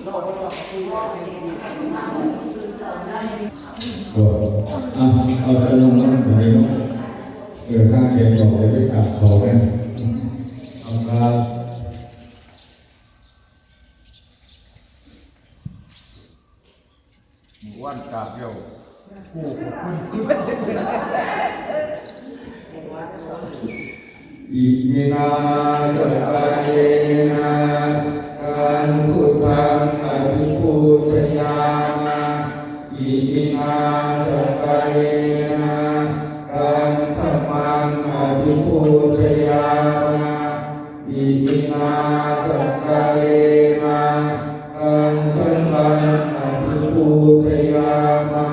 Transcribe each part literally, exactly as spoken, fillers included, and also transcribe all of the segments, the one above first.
โอ้ อ่ะ เอาสายลมมาหน่อยเนาะ เออ ถ้าเขียนบอกจะได้ตัดเขาเนี่ย เอาครับ วันกราบเดียว Iminā sakkārena taṃ buddhaṃ abhipūjayāma. Iminā sakkārena taṃ dhammaṃ abhipūjayāma. Iminā sakkārena taṃ saṅghaṃ abhipūjayāma.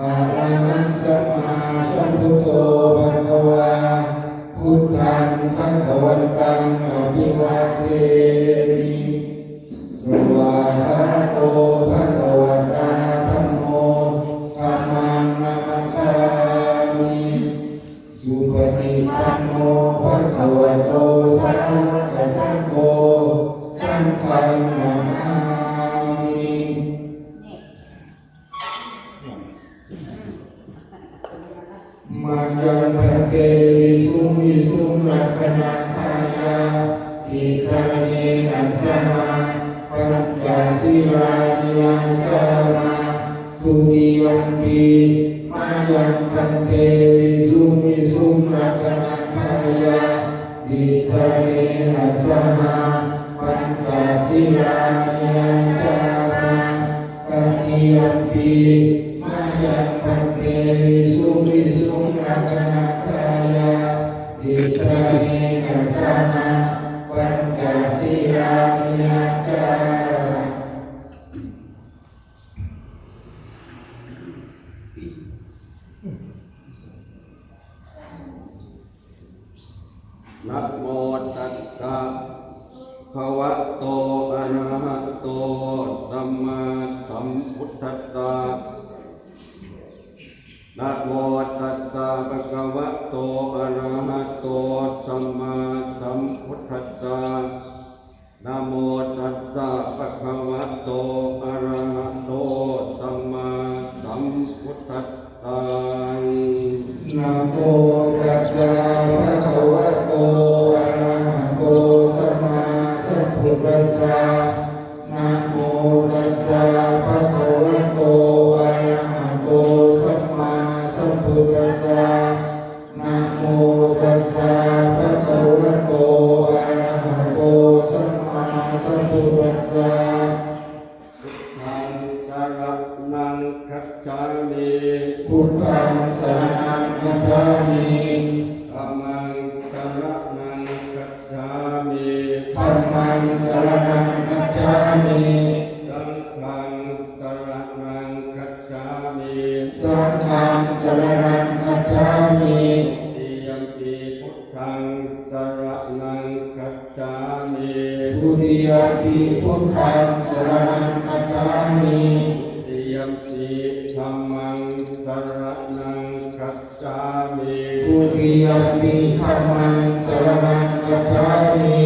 Arahaṃ sammāsambuddho bhagavā, buddhaṃ bhagavantaṃ abhivādemi. Svākkhāto bhagavatā dhammo, dhammaṃ namassāmi. Supaṭipanno bhagavato sāvakasaṅgho, saṅghaṃ namāmi. Mayaṃ bhante visuṃ visuṃ rakkhaṇatthāya tisaraṇena saha pañca sīlāni yācāma. Dutiyampi mayaṃ bhante visuṃ visuṃ rakkhaṇatthāya tisaraṇena saha pañca sīlāni yācāma. Tatiyampi mayaṃ bhante visuṃ visuṃ rakkhaṇatthāya tisaraṇena saha pañca sīlāni yācāma. Namo tassa bhagavato arahato sammāsambuddhassa. Namo tassa bhagavato arahato sammāsambuddhassa. Namo tassa bhagavato arahato sammāsambuddhassa. Namo tassa bhagavato arahato sammāsambuddhassa. Namo tassa bhagavato arahato sammāsambuddhassa. Namo tassa bhagavato arahato sammāsambuddhassa. Buddhaṃ saraṇaṃ gacchāmi. Buddhaṃ saraṇaṃ gacchāmi. Dhammaṃ saraṇaṃ gacchāmi. Dhammaṃ saraṇaṃ gacchāmi. Saṅghaṃ saraṇaṃ gacchāmi. Saṅghaṃ saraṇaṃ gacchāmi. Dutiyampi buddhaṃ saraṇaṃ gacchāmi. Dutiyampi buddhaṃ saraṇaṃ gacchāmi. Dutiyampi dhammaṃ saraṇaṃ gacchāmi. Dutiyampi dhammaṃ saraṇaṃ gacchāmi.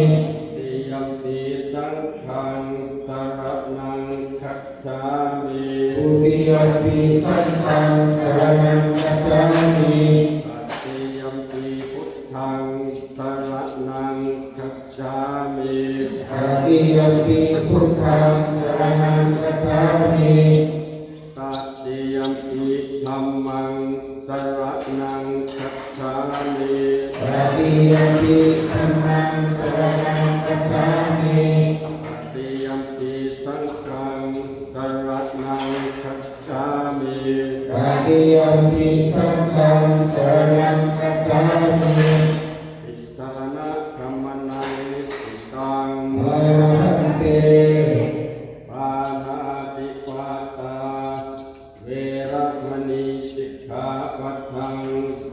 Dutiyampi saṅghaṃ saraṇaṃ gacchāmi. Dutiyampi saṅghaṃ saraṇaṃ gacchāmi. Tatiyampi buddhaṃ saraṇaṃ gacchāmi. Tatiyampi buddhaṃ saraṇaṃ gacchāmi. Tatiyampi dhammaṃ saraṇaṃ gacchāmi. Tatiyampi dhammaṃ saraṇaṃ gacchāmi. Tatiyampi saṅghaṃ saraṇaṃ gacchāmi. Tatiyampi saṅghaṃ saraṇaṃ gacchāmi. Tisaraṇagamanaṃ niṭṭhitaṃ. Pāṇā bhante. Pāṇātipātā veramaṇī sikkhāpadaṃ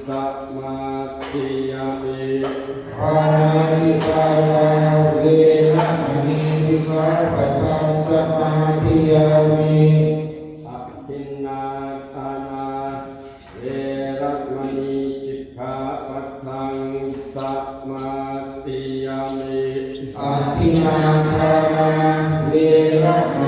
samādiyāmi. Pāṇātipātā veramaṇī sikkhāpadaṃ samādiyāmi. Adinnādānā veramaṇī sikkhāpadaṃ samādiyāmi. Adinnādānā veramaṇī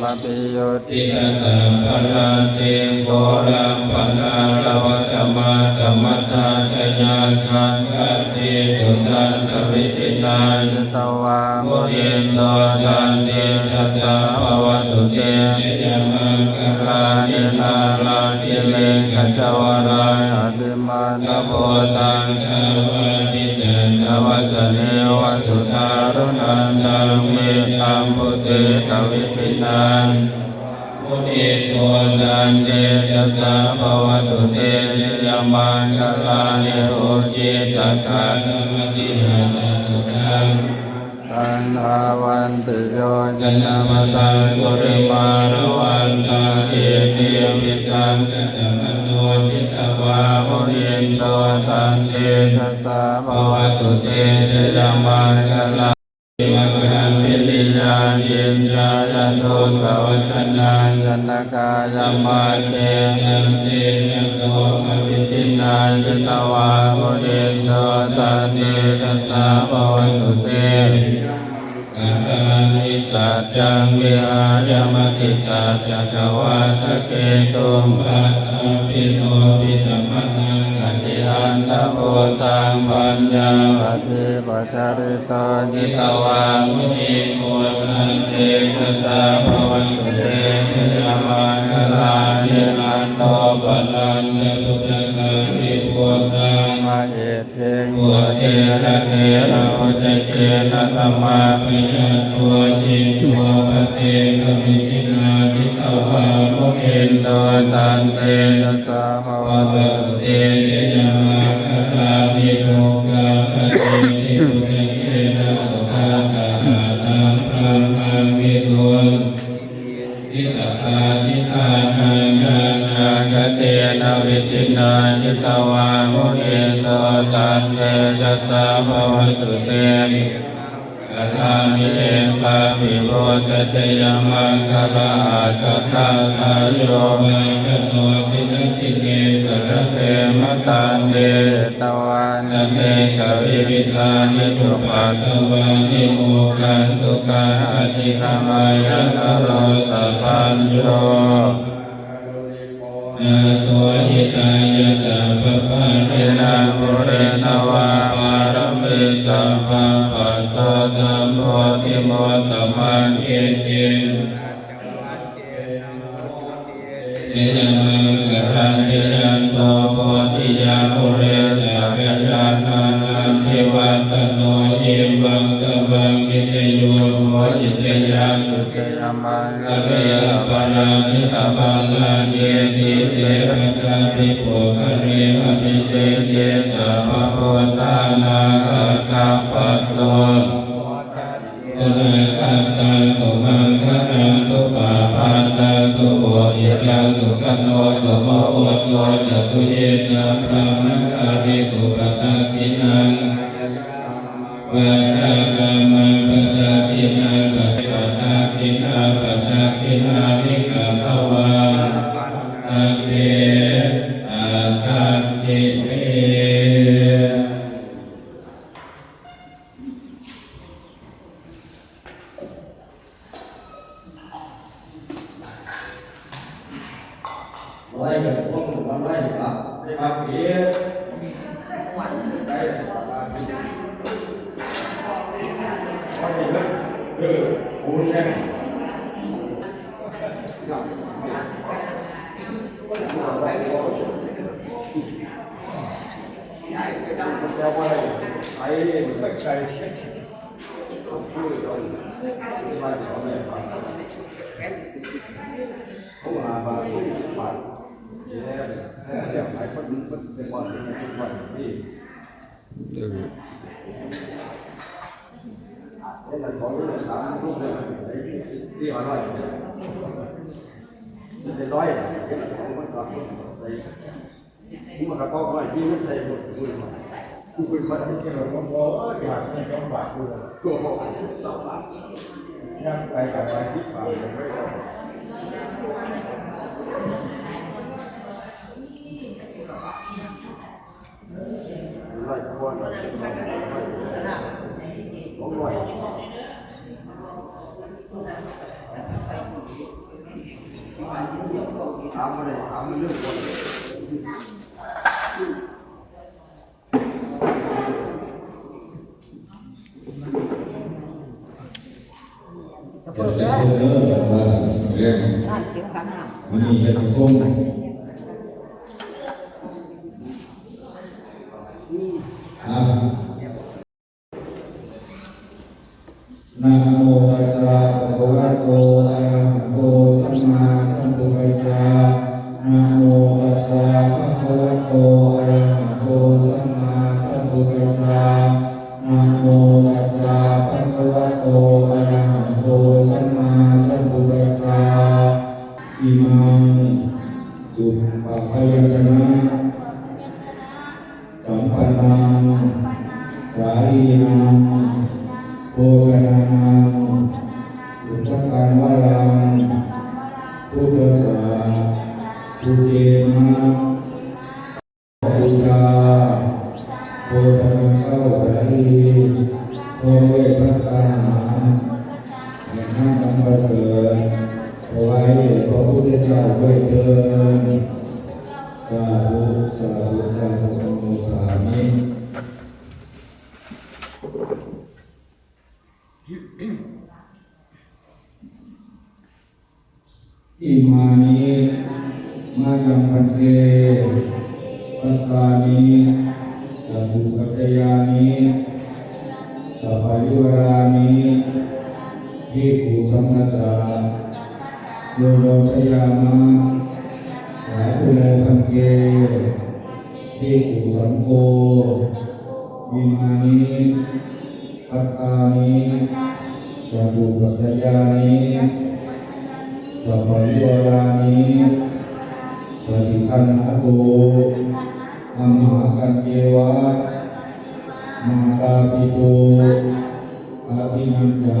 abhimmabhiyujjhitasabbarattiṃ ghorampanāḷavakamakkhamathaddhayakkhaṃ khantīsudantavidhinā jitavā munindo tantejasā bhavatu te jayamaṅgalāni. Nāḷāgiriṃ gajavaraṃ atimattabhūtaṃ dāvaggicakkamasanīva sudāruṇantaṃ mettambusekavidhinā munindo tantejasā bhavatu te jayamaṅgalāni. Ukkhittakhaggamatihatthasudāruṇantaṃ dhāvantiyojanapathaṅgulimālavantaṃ iddhībhisaṅkhatamano jitavā munindo tantejasā bhavatu te jayamaṅgalāni. Gabbhinīyā Ciñcāya duṭṭhavacanaṃ janakāyamajjhe, santena somavidhinā jitavā munindo, tantejasā bhavatu te jayamaṅgalāni. Saccaṃ vihāya matisaccakavādaketuṃ, vādābhiropitamanaṃ atiandhabhūtaṃ, paññāpadīpa jalito jitavā munindo, tantejasā bhavatu te jayamaṅgalāni. Nandopanandabhujagaṃ vibudhaṃ mahiddhiṃ, puttena therabhujagena damāpayanto, iddhūpadesavidhinā jitavā munindo, tantejasā bhavatu te jayamaṅgalāni. Duggāhadiṭṭhibhujagena sudaṭṭhahatthaṃ, brahmaṃ visuddhijutimiddhibakābhidhānaṃ, ñāṇāgadena vidhinā jitavā munindo, tantejasā bhavatu te jayamaṅgalāni. Etāpi buddhajayamaṅgalaaṭṭhagāthā, yo vācano dinadine sarate matandī, hitvānanekavividhāni cupaddavāni, mokkhaṃ sukhaṃ adhigameyya naro sapañño. Nātho hitāya sabbapāṇinaṃ, pūretvā pāramī sabbā patto sambodhimuttamaṃ. Icchitaṃ patthitaṃ tumhaṃ dhammaṃ jayamaṅgalaṃ. Jayanto bodhiyā mūle sakyānaṃ nandivaḍḍhano, evaṃ tvaṃ vijayo hohi jayassu jayamaṅgale. Aparājitapallaṅke sīse paṭhavipokkhare, abhiseke sabbabuddhānaṃ aggappatto pamodati. Sunakkhattaṃ sumaṅgalaṃ supabhātaṃ suhuṭṭhitaṃ, sukhaṇo sumuhutto ca suyiṭṭhaṃ brahmacārisu. Padakkhiṇaṃ kāyakammaṃ vācākammaṃ padakkhiṇaṃ, padakkhiṇā padakkhiṇāni katvāna labhantatthe padakkhiṇe. ร้อยกับพวกหนึ่งร้อยสิบครับได้พักเพียรไปเลยครับ เออคุณเนี่ย เออ เดี๋ยวจะโทษเด้อ เดี๋ยวว่าสั่งเรื่อง นั่นเดี๋ยวกันนะ มันมีจะโทษ อ่ะ Namo tassa bhagavato arahato sammāsambuddhassa. Namo tassa bhagavato arahato sammāsambuddhassa. Namo tassa bhagavato arahato sammāsambuddhassa. Imaṃ supabyañjana sampannaṃ sālīnaṃ bhojanānaṃ Bhaddaṃ varaṃ buddhassa pūjema. ขอบูชาโภชนาข้าวสาลี พร้อมด้วยภัตตาหาร แห่งน้ำอันประเสริฐ ถวายแด่พระพุทธเจ้าด้วยเทอญ สาธุ สาธุ สาธุ อนุโมทามิ Imāni mayaṃ bhante bhattāni catupaccayāni saparivārāni bhikkhusaṅghassa yono dayāma. Sādhu no bhante bhikkhusaṅgho. Imāni bhattāni catupaccayāni saparivārāni paṭiggaṇhātu amhākañceva mātāpituābhinañca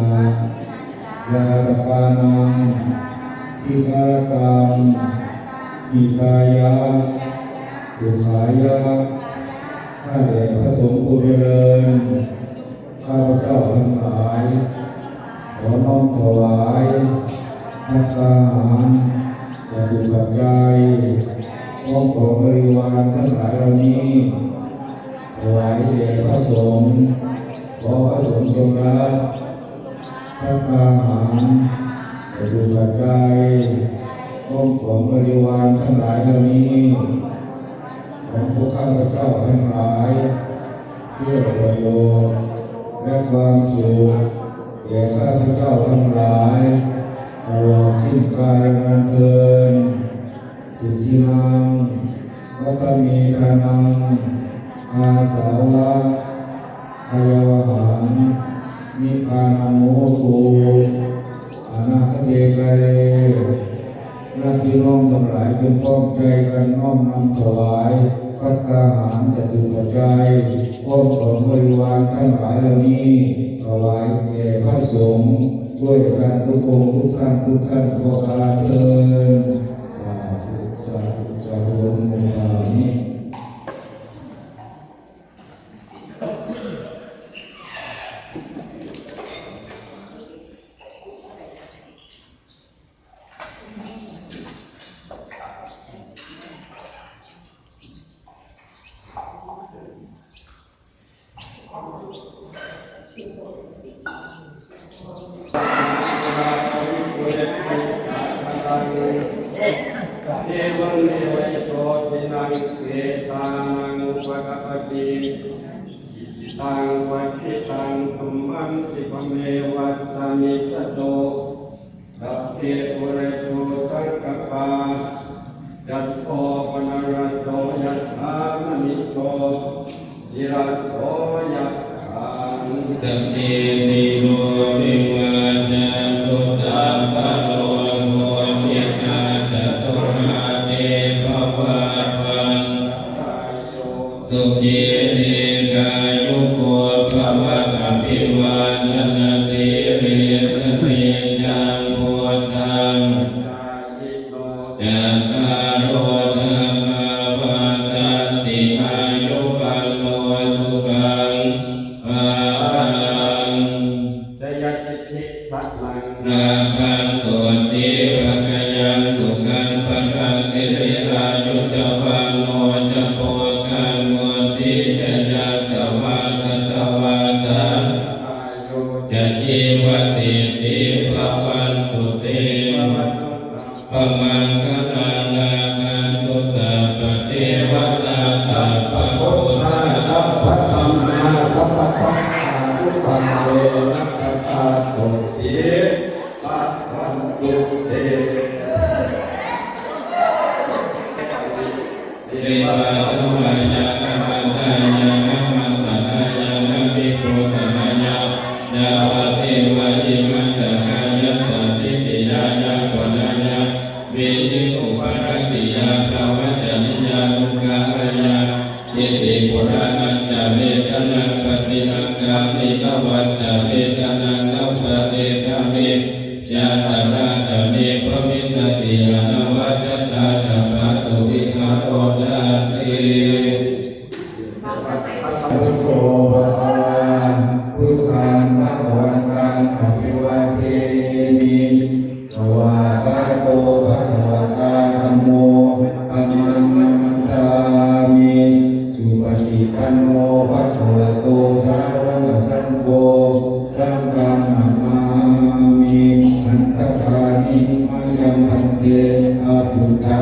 ñātakānaṃ hitārattaṃ hitāya sukhāya. ข้าแต่พระสงฆ์ผู้เจริญ ข้าพเจ้าทั้งหลาย ขอน้อมถวายภัตตาหาร จตุปัจจัย พร้อมของบริวารทั้งหลายเหล่านี้ ถวายแด่พระสงฆ์ ขอพระสงฆ์จงรับภัตตาหาร จตุปัจจัย พร้อมของบริวารทั้งหลายเหล่านี้ ของพวกข้าพเจ้าทั้งหลาย เพื่อประโยชน์และความสุขแก่ข้าพเจ้าทั้งหลาย ตลอดสิ้นกาลนานเทอญ Sudinnaṃ vata me dānaṃ āsavakkhayāvahaṃ nibbānaṃ hotu anāgate kāle. ญาติพี่น้องทั้งหลายจงพร้อมใจกันน้อมนำถวายภัตตาหารจตุปัจจัย พร้อมของบริวารทั้งหลายเหล่านี้ ถวายแก่พระสงฆ์ด้วยกันทุกองค์ทุกท่านทุกท่าน ขออาเทิญ สาธุ สาธุ สาธุ อนุโมทามิ Evameva ito dinnaṃ petānaṃ upakappati. Icchitaṃ patthitaṃ tumhaṃ khippameva samijjhatu. Sabbe pūrentu saṅkappā cando paṇṇaraso yathā maṇi jotiraso yathā. Sabbītiyo vivajjantu sabbarogo vinassatu mā te bhavatvantarāyo sukhī dīghāyuko bhava. Abhivādanasīlissa niccaṃ vuḍḍhāpacāyino cattāro dhammā vaḍḍhanti āyu vaṇṇo sukhaṃ balaṃ. Jayasiddhi dhanaṃ lābhaṃ sotthi bhāgyaṃ sukhaṃ balaṃ siri āyu ca vaṇṇo ca bhogaṃ vuḍḍhī ca yasavā satavassā ca āyū ca jīvasiddhī bhavantu te. Bhavatu sabbamaṅgalaṃ rakkhantu sabbadevatā sabbabuddhā sabbadhammā sabbasaṅghānubhāvena sadā sotthī bhavantu te. Devā devānaṃ hitāya sahatāya saha vibhūsanāya yāvadeva imassa kāyassa ṭhitiyā yāpanāya vihiṃsuparatiyā brahmacariyānuggahāya iti purāṇañca vedanaṃ paṭihaṅkhāmi navañca vedanaṃ na uppādessāmi Yātrā ca me bhavissati anavajjatā ca phāsuvihāro cāti. Buddho bhagavā, buddhaṃ bhagavantaṃ abhivādemi. Svākkhāto bhagavatā dhammo, dhammaṃ namassāmi. Supaṭipanno bhagavato sāvakasaṅgho, saṅghaṃ namāmi. Handa pāṇi mayaṃ bhante, abuddhā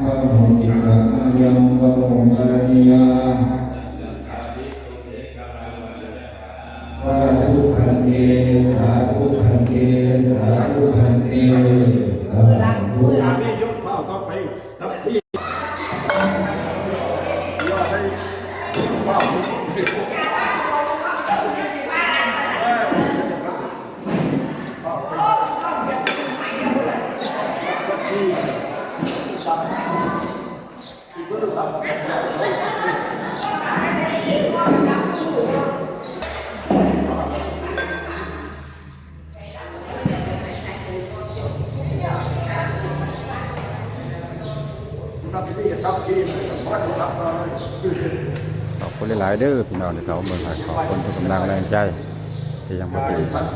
maggāhaṃ tikkhāmayaṃ pamodaniya. Sādhu bhante, sādhu bhante, sādhu bhante, sādhu. ขอบคุณหลายๆเด้อพี่น้องที่เข้ามาเบิ่งให้ ขอบคุณทุกกำลังแรงใจที่ยังมาติดตาม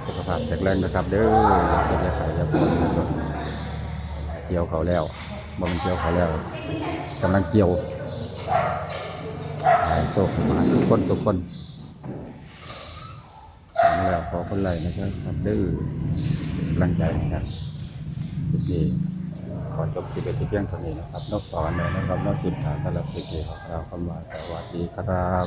สุขภาพแข็งแรงนะครับเด้อ อย่าเจ็บอย่าไข้อย่าป่วยอย่าจน เกี่ยวข้าวแล้ว บ่แม่นเกี่ยวข้าวแล้ว กำลังเกี่ยว ให้โชคให้หมานทุกคนทุกคน ฟังแล้วขอคนไลค์นะครับเด้อ กำลังใจนะครับ คลิปนี้ขอจบคลิปไว้เพียงเท่านี้นะครับเนาะ พ้อกันใหม่นะครับเนาะ คลิปหน้า สำหรับคลิปนี้ขอกล่าวคำว่าสวัสดีครับ